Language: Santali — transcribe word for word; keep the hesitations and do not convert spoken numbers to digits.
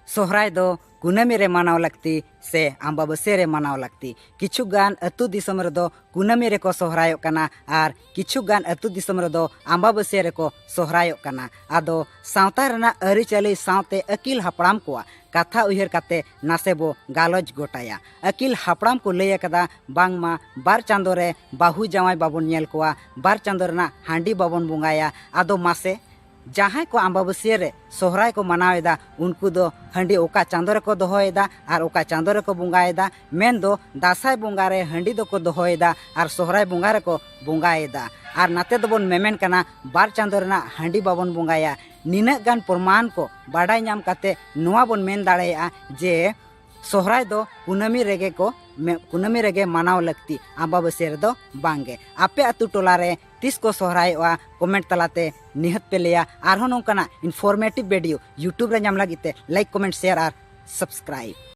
ᱥᱚᱦᱨᱟᱭ ᱫᱚ ᱠᱩᱱᱟᱹᱢᱤ ᱨᱮ ᱢᱟᱱᱟᱣ ᱞᱟᱹᱠᱛᱤ ᱥᱮ ᱟᱢᱵᱟᱵᱟᱹᱥᱭᱟᱹ ᱨᱮ ᱢᱟᱱᱟᱣ ᱞᱟᱹᱠᱛᱤ᱾ ᱠᱤᱪᱷᱩ ᱜᱟᱱ ᱟᱹᱛᱩ ᱫᱤᱥᱚᱢ ᱨᱮᱫᱚ ᱠᱩᱱᱟᱹᱢᱤ ᱨᱮᱠᱚ ᱥᱚᱦᱨᱟᱭᱚᱜ ᱠᱟᱱᱟ ᱟᱨ ᱠᱤᱪᱷᱩ ᱜᱟᱱ ᱟᱹᱛᱩ ᱫᱤᱥᱚᱢ ᱨᱮᱫᱚ ᱟᱢᱵᱟᱵᱟᱹᱥᱭᱟᱹ ᱨᱮᱠᱚ ᱥᱚᱦᱨᱟᱭᱚᱜ ᱠᱟᱱᱟ᱾ ᱟᱫᱚ ᱥᱟᱶᱛᱟ ᱨᱮᱱᱟᱜ ᱟᱹᱨᱤᱪᱟᱹᱞᱤ ᱥᱟᱶᱛᱮ ᱟᱹᱠᱤᱞ ᱦᱟᱯᱲᱟᱢ ᱠᱚᱣᱟᱜ ᱠᱟᱛᱷᱟ ᱩᱭᱦᱟᱹᱨ ᱠᱟᱛᱮ ᱱᱟᱥᱮ ᱵᱚ ᱜᱟᱞᱚᱪ ᱜᱚᱴᱟᱭᱟ᱾ ᱟᱹᱠᱤᱞ ᱦᱟᱯᱲᱟᱢ ᱠᱚ ᱞᱟᱹᱭ ᱟᱠᱟᱫᱟ, ᱵᱟᱝᱢᱟ ᱵᱟᱨ ᱪᱟᱸᱫᱳ ᱨᱮ ᱵᱟᱹᱦᱩ ᱡᱟᱶᱟᱭ ᱵᱟᱵᱚᱱ ᱧᱮᱞ ᱠᱚᱣᱟ, ᱵᱟᱨ ᱪᱟᱸᱫᱳ ᱨᱮᱱᱟᱜ ᱦᱟᱺᱰᱤ ᱵᱟᱵᱚᱱ ᱵᱚᱸᱜᱟᱭᱟ᱾ ᱟᱫᱚ ᱢᱟᱥᱮ, ᱡᱟᱦᱟᱸᱭ ᱠᱚ ᱟᱢᱵᱟᱵᱟᱹᱥᱭᱟᱹ ᱨᱮ ᱥᱚᱦᱨᱟᱭ ᱠᱚ ᱢᱟᱱᱟᱣ ᱮᱫᱟ, ᱩᱱᱠᱩ ᱫᱚ ᱦᱟᱺᱰᱤ ᱚᱠᱟ ᱪᱟᱸᱫᱳ ᱨᱮᱠᱚ ᱫᱚᱦᱚᱭᱮᱫᱟ ᱟᱨ ᱚᱠᱟ ᱪᱟᱸᱫᱳ ᱨᱮᱠᱚ ᱵᱚᱸᱜᱟᱭᱮᱫᱟ? ᱢᱮᱱᱫᱚ ᱫᱟᱸᱥᱟᱭ ᱵᱚᱸᱜᱟ ᱨᱮ ᱦᱟᱺᱰᱤ ᱫᱚᱠᱚ ᱫᱚᱦᱚᱭᱮᱫᱟ ᱟᱨ ᱥᱚᱦᱨᱟᱭ ᱵᱚᱸᱜᱟ ᱨᱮᱠᱚ ᱵᱚᱸᱜᱟᱭᱮᱫᱟ᱾ ᱟᱨ ᱱᱟᱛᱮ ᱫᱚᱵᱚᱱ ᱢᱮᱢᱮᱱ ᱠᱟᱱᱟ ᱵᱟᱨ ᱪᱟᱸᱫᱳ ᱨᱮᱱᱟᱜ ᱦᱟᱺᱰᱤ ᱵᱟᱵᱚᱱ ᱵᱚᱸᱜᱟᱭᱟ᱾ ᱱᱤᱱᱟᱹᱜ ᱜᱟᱱ ᱯᱨᱚᱢᱟᱱ ᱠᱚ ᱵᱟᱰᱟᱭ ᱧᱟᱢ ᱠᱟᱛᱮ ᱱᱚᱣᱟ ᱵᱚᱱ ᱢᱮᱱ ᱫᱟᱲᱮᱭᱟᱜᱼᱟ ᱡᱮ ᱥᱚᱦᱨᱟᱭ ᱫᱚ ᱠᱩᱱᱟᱹᱢᱤ ᱨᱮᱜᱮ ᱠᱚ ᱢᱮ- ᱠᱩᱱᱟᱹᱢᱤ ᱨᱮᱜᱮ ᱢᱟᱱᱟᱣ ᱞᱟᱹᱠᱛᱤ, ᱟᱢᱵᱟᱵᱟᱹᱥᱭᱟᱹ ᱨᱮᱫᱚ ᱵᱟᱝᱜᱮ᱾ ᱟᱯᱮ ᱟᱹᱛᱩ ᱴᱚᱞᱟ ᱨᱮ ᱛᱤᱥ ᱠᱚ ᱥᱚᱦᱨᱟᱭᱚᱜᱼᱟ? ᱠᱚᱢᱮᱱᱴ ᱛᱟᱞᱟᱛᱮ ᱱᱤᱦᱟᱹᱛ ᱯᱮ ᱞᱟᱹᱭᱟ᱾ ᱟᱨᱦᱚᱸ ᱱᱚᱝᱠᱟᱱᱟᱜ ᱤᱱᱯᱷᱚᱨᱢᱮᱴᱤᱵᱷ ᱵᱷᱤᱰᱤᱭᱳ ᱭᱩᱴᱩᱵᱽ ᱨᱮ ᱧᱟᱢ ᱞᱟᱹᱜᱤᱫ ᱛᱮ ᱞᱟᱭᱤᱠ, ᱠᱚᱢᱮᱱᱴ, ᱥᱮᱭᱟᱨ ᱟᱨ ᱥᱟᱵᱥᱠᱨᱟᱭᱤᱵᱽ᱾